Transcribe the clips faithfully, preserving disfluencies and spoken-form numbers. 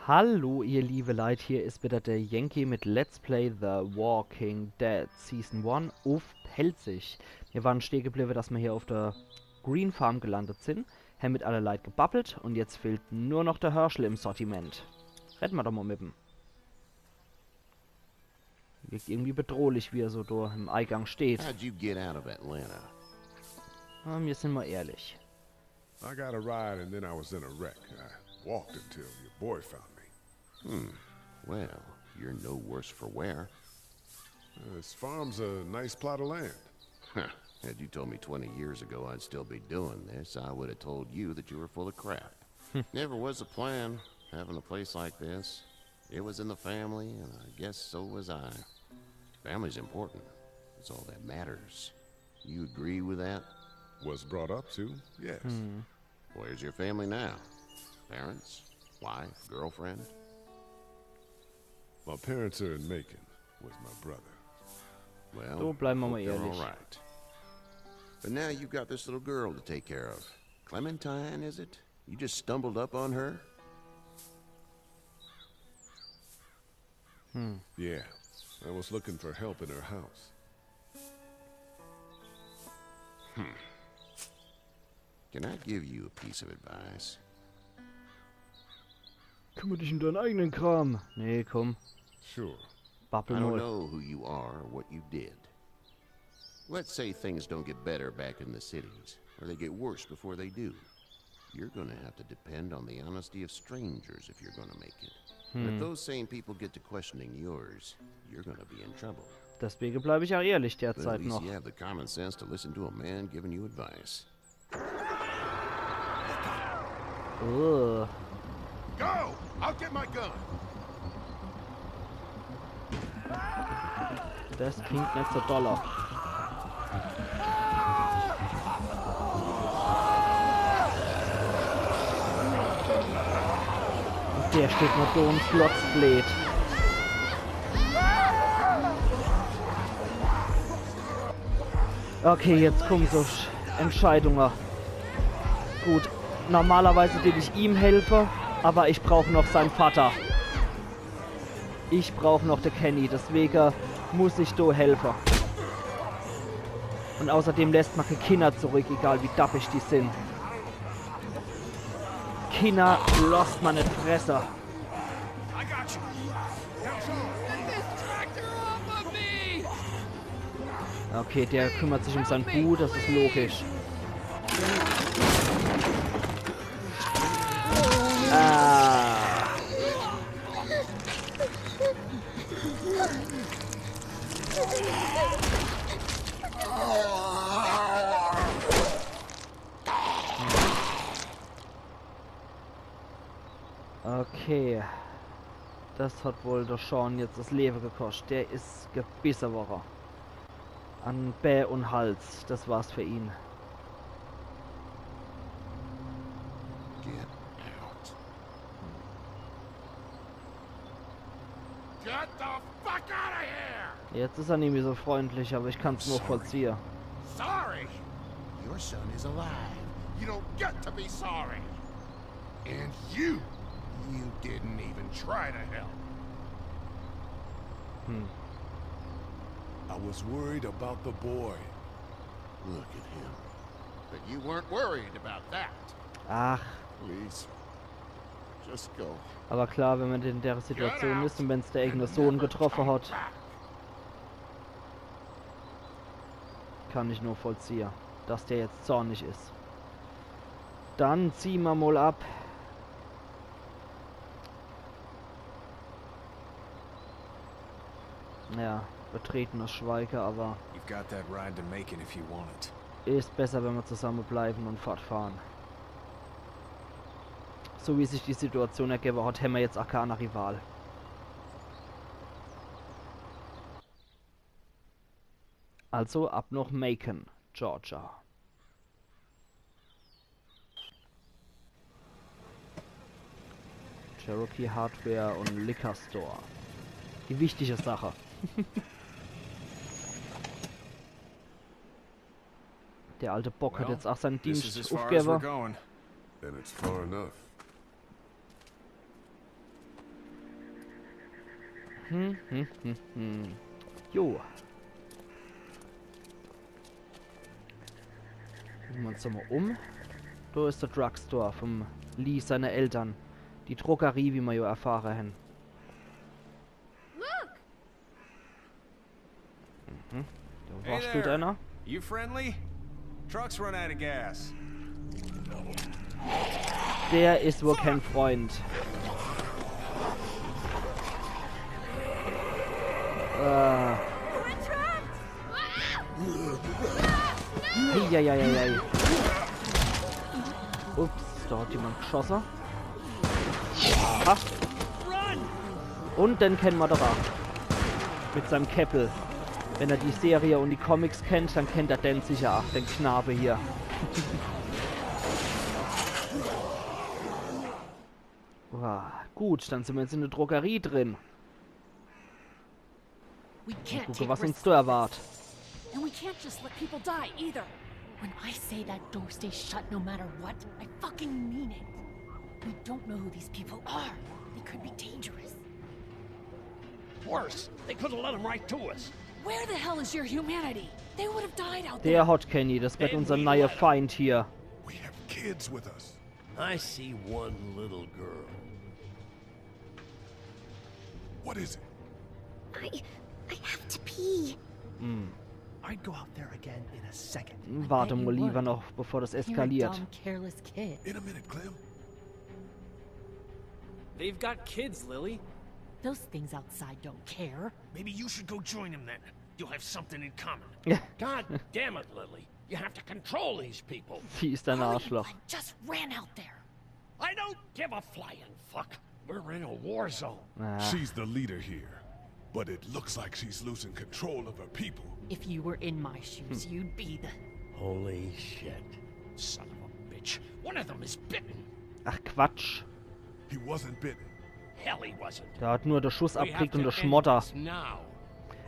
Hallo, ihr liebe Leit, hier is wieder der Yankee mit Let's Play The Walking Dead Season one uff Pälzisch. Mir waren steh gebliwwe, dass mir hier uff der Green Farm gelandet sin, hen mit alle Leit gebabbelt un jetzt fehlt nur noch der Herschel im Sortiment. Redde mer doch mol mit em. Wirkt irgendwie bedrohlich, wie er so do im Eigang steht. How'd you get out of Atlanta? Ah, mir sin mol ehrlich. I got a ride and then I was in a wreck. I walked until your boy found me. Hmm. Well, you're no worse for wear. This farm's a nice plot of land. Huh. Had you told me twenty years ago I'd still be doing this, I would have told you that you were full of crap. Never was the plan, having a place like this. It was in the family, and I guess so was I. Family's important. It's all that matters. You agree with that? Was brought up to, yes. Hmm. Where's your family now? Parents? Wife? Girlfriend? My parents are in Macon with my brother. Well, do bleiwe mer mol hope they're ehrlich. All right. But now you've got this little girl to take care of. Clementine, is it? You just stumbled up on her? Hmm. Yeah, I was looking for help in her house. Hmm. Can I give you a piece of advice? Kümmer dich um deinen eigenen Kram. Nee, komm. Sure. Babbel mol. I don't know who you are or what you did. Let's say things don't get better back in the cities, or they get worse before they do. You're gonna have to depend on the honesty of strangers if you're gonna make it. And if those same people get to questioning yours, you're gonna be in trouble. Deswege bleib ich auch ehrlich derzeit noch. But at least you have the common sense to listen to a man giving you advice. Ugh. Go! I'll get my gun. Das klingt net so dolle. Der steht nur do un flotzt bleed. Okay, jetzt kommen so Sch-, Entscheidungen. Gut, normalerweise dät ich ihm helfe, aber ich brauch noch sein Vater. Ich brauch noch de Kenny, deswege muss ich do helfe. Un außerdem lässt ma kä Kinner zurück, egal wie dappisch die sin. Kinner losst ma net fresse. Okay, der kümmert sich um sein Bu, das is logisch. Ah. Okay. Das hat wohl de Sean jetzt das Lewe gekoscht. Der is gebisse worre. An Bää un Hals. Das war's für ihn. Get out. Get the fuck out of here! Jetzt is er nimmi so freundlich, aber ich kann's nur vollziehe. Sorry? Your son is alive. You don't get to be sorry. And you, you didn't even try to help. Hm. I was worried about the boy. Look at him. But you weren't worried about that. Ach. Please. Just go. Aber klar, wenn ma in der Situation is un wenn's de eigene Sohn getroffe hat, kann ich nur vollziehe, dass der jetzt zornig is. Dann zieh ma mol ab. Ja, betretenes Schweige, aber You've got that ride to Macon if you want it. Is besser, wenn ma zusamme bleiwe un fortfahre. So wie sich die Situation ergebe hat, hämmer jetzt aa kä anner Rival. Also ab noch Macon, Georgia. Cherokee Hardware un Liquor Store. Die wichtige Sache. Der alte Bock hat jetzt aa seinen Dienst ufgewwe. Then it's far enough. Hm, hm, hm, hm. Jo. Gucke mer uns doch mol um. Do is de Drugstore vum Lee seine Eltern. Die Drogerie, wie mer jo erfahre hen. Look! Mhm. Do warschtelt einer. You friendly? Truck's run out of gas. Der is wohl kein Freund. Äh. Eieieiei. Ups, do hat jemand gschosse. Ah. Un den kenne mer doch ach. Mit seinem Käppel. Wenn er die Serie un die Comics kennt, dann kennt er den sicher ach, den Knabe hier. Uah, gut, dann sin mer jetzt in de Drogerie drin. We can't Gucke, take was uns risks do like erwart. This. And we can't just let people die either. When I say that door stays shut no matter what, I fucking mean it. We don't know who these people are. They could be dangerous. Worse, they could have let them right to us. Where the hell is your humanity? They would have died out there. Der hat kenni, das werd unser neuer Feind hier. We have kids with us. I see one little girl. What is it? I, I have to pee. Hm. I'd go out there again in a second. Warte bet you mol lieber would. noch, bevor das You're a eskaliert. Dumb, careless kid. In a minute, Clem. They've got kids, Lily. Those things outside don't care. Maybe you should go join them then. You'll have something in common. Ja. God damn it, Lily. You have to control these people. Sie is ein Arschloch. I just ran out there. I don't give a flying fuck. We're in a war zone. Ah, She's the leader here. But it looks like she's losing control of her people. If you were in my shoes, you'd be the. Holy shit. Son of a bitch. One of them is bitten. Ach Quatsch. He wasn't bitten. Hell, he wasn't. Der hat nur de Schuss We have abkriegt un to de end Schmotter. This now.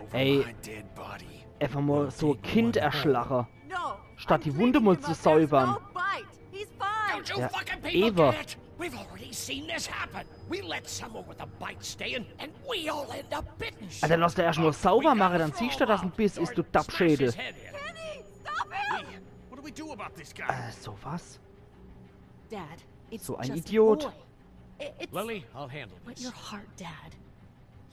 Over Ey. My dead body. Einfach mol so e Kind erschlache. No. Statt die Wunde mol zu säubern. No bite. He's fine. Don't you Ja, fucking people Eva. Get it? We've already seen this happen. We let someone with a bite stay in, and we all end up bitten. Alter, lass der erscht mol sauber mache, dann siehscht du, dass en Biss is, du Dappschädel. Kenny, stop him! What do we do about this guy? Äh, so was? Dad, it's So ein just Idiot. A boy. I- It's Lily, I'll handle But this. Your heart, Dad.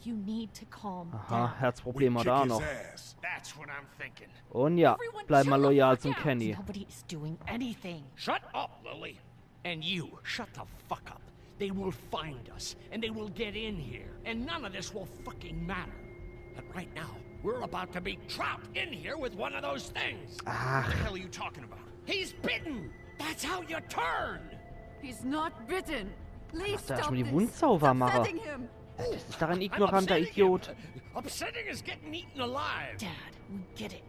You need to calm Aha, down. Herzprobleme Kick do his noch. Ass. That's what I'm thinking. Un ja, bleib mol loyal zum Kenny. Nobody is doing anything. Shut up, Lily. And you, shut the fuck up. They will find us, and they will get in here, and none of this will fucking matter. But right now, we're about to be trapped in here with one of those things. Ach, What the hell are you talking about? He's bitten! That's how you turn! He's not bitten. Please Lass der erscht stop mol die this. Wund sauber Stop mache. setting him. Das is doch en I'm ignoranter upsetting Idiot. him. Upsetting is getting eaten alive. Dad, we get it.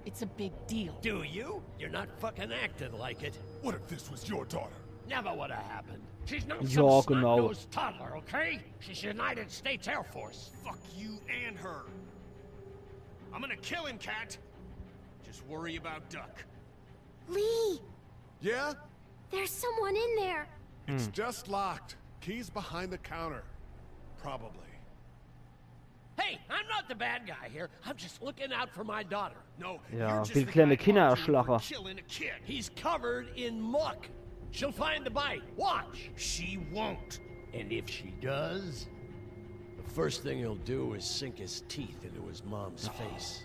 It's a big deal. Do you? You're not fucking acting like it. What if this was your daughter? Never would have happened. She's not Ja, some genau. Snot-nosed toddler, okay? She's United States Air Force. Fuck you and her. I'm gonna kill him, Cat. Just worry about Duck. Lee, Yeah? there's someone in there. It's just locked. Key's behind the counter. Probably. Hey, I'm not the bad guy here. I'm just looking out for my daughter. No, Ja, you're just will the kleine guy Kinder Bob Jr. erschlache. Killing a kid. He's covered in muck. She'll find the bite. Watch. She won't. And if she does, the first thing he'll do is sink his teeth into his mom's face.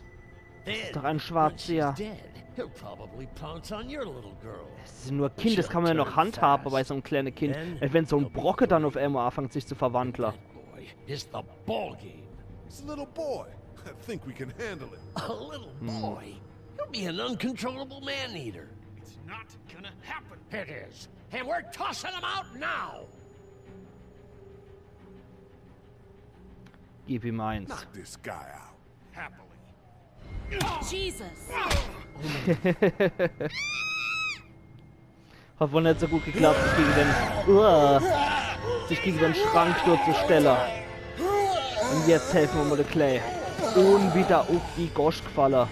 Then, doch ein when Schwarzseher. She's dead, he'll probably pounce on your little girl. Das is nur e Kind, das kann mer jo noch handhabe bei so em kleine Kind. Net wenn so en Brocke dann uff emol anfangt, sich zu verwandle. That boy is the ball game. It's a little boy. I think we can handle it. A little boy? He'll be an uncontrollable man-eater. It's not gonna happen. It is. And we're tossing him out now. Gib ihm eins. Knock this guy out. Happily. Jesus. Hat wohl net so gut geklappt, sich gegen den, uah, sich gegen den Schrank durchzustelle. Un jetzt helfe mer mol de Clay. Un widder uff die Gosch gfalle.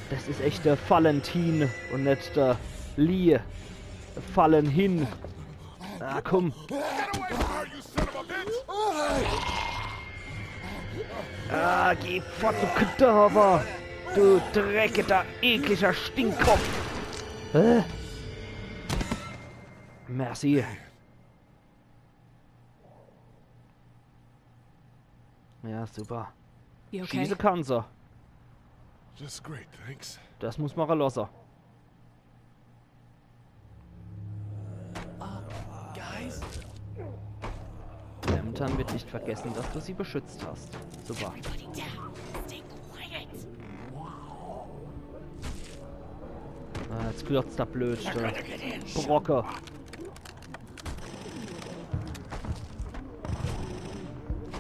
Das is echt de Valentin un net de Lee. Fallen hin. Ah, komm. Get away from her, you son of a bitch! Geh fort, du Kadaver! Du dreckiger, ekliger Stinkkopf! Äh. Merci. Ja, super. You okay? Schieße kann se. Just great, thanks. Das muss ma losse. Guys? Clementine wird nicht vergessen, dass du sie beschützt hast. Super. Everybody down. Stay quiet. Ah, jetzt glotzt der blöd, der Brocke.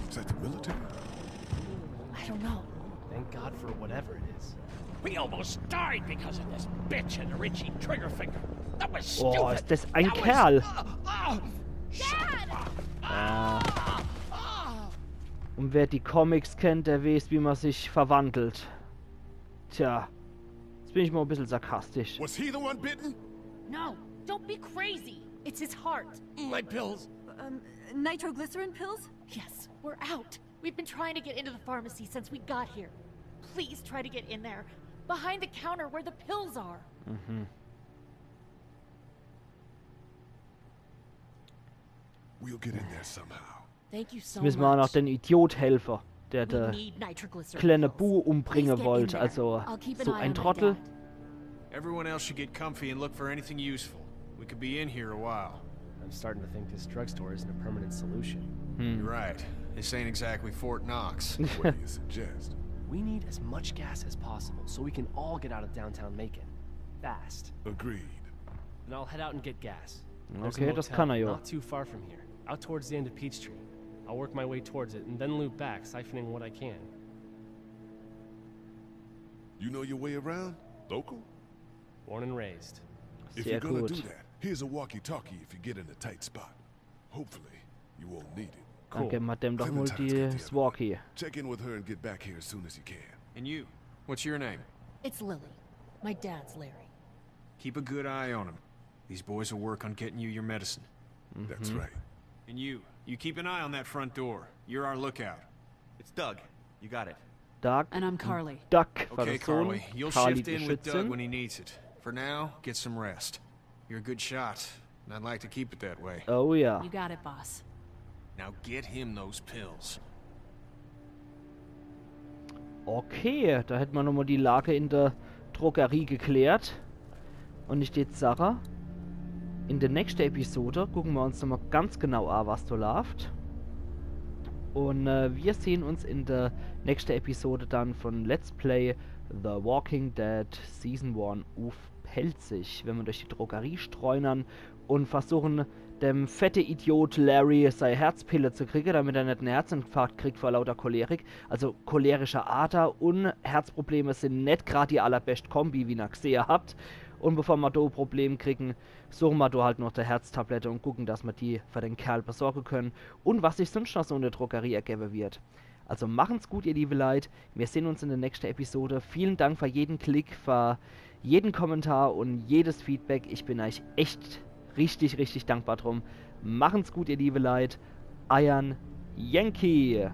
Is that the military? I don't know. Thank God for whatever it is. We almost died because of this bitch and Richie Triggerfinger. That was stupid. Boah, is das ein Kerl. Dad! Ah. Un wer die Comics kennt, der weeß, wie ma sich verwandelt. Tja, jetzt bin ich mol e bissel sarkastisch. Was he the one bitten? No, don't be crazy. It's his heart. My pills. Um, nitroglycerin pills? Yes, we're out. We've been trying to get into the pharmacy since we got here. Please try to get in there. Behind the counter where the pills are. Mhm. We'll get in there somehow. Thank you so much. Jetzt müsse ma noch dem Idiot helfe, der de kleine Bu umbringe wollt. Also, so ein Trottel. Everyone else should get comfy and look for anything useful. We could be in here a while. I'm starting to think this drugstore isn't a permanent solution. You're right. This ain't exactly Fort Knox. What do you suggest? We need as much gas as possible so we can all get out of downtown Macon. Fast. Agreed. Then I'll head out and get gas. There's a motel not too far from here, out towards the end of Peachtree. I'll work my way towards it and then loop back, siphoning what I can. You know your way around? Local? Born and raised. If you're gonna do that, here's a walkie-talkie if you get in a tight spot. Hopefully, you won't need it. Dann gebe ma dem doch mol das Walkie. Check in with her and get back here as soon as you can. And you, what's your name? It's Lily. My dad's Larry. Keep a good eye on him. These boys will work on getting you your medicine. That's right. And you, you keep an eye on that front door. You're our lookout. It's Doug. You got it. Doug. And I'm Carley. Doug war de Sohn. Okay, Carley, you'll shift in with Doug when he needs it. For now, get some rest. You're a good shot, and I'd like to keep it that way. Oh ja. You got it, boss. Now get him those pills. Okay, do hätt ma nochmol die Lage in de Drogerie geklärt. Un ich dät sache, in de nächschte Episode gucke ma uns nochmol ganz genau a, was do laaft. Un, äh, mir sehn uns in de nächschte Episode dann von Let's Play The Walking Dead Season one uff Pälzisch, wenn ma durch die Drogerie streunern un versuchen, dem fette Idiot Larry sei Herzpille zu kriege, damit er net en Herzinfarkt kriegt vor lauter Cholerik. Also cholerischer Ader un Herzprobleme sin net grad die allerbescht Kombi, wie ner gsehe habt. Un bevor ma do e Problem kriegen, suchen ma do halt noch die Herztablette un gucken, dass ma die für den Kerl besorge können. Un was sich sunscht noch so in de Drogerie ergebe wird. Also machen's gut, ihr liebe Leit. Mir sehn uns in de nächschte Episode. Vielen Dank für jeden Klick, für jeden Kommentar un jedes Feedback. Ich bin eich echt richtig, richtig dankbar drum. Machen's gut, ihr liebe Leit. Eiern Yankee.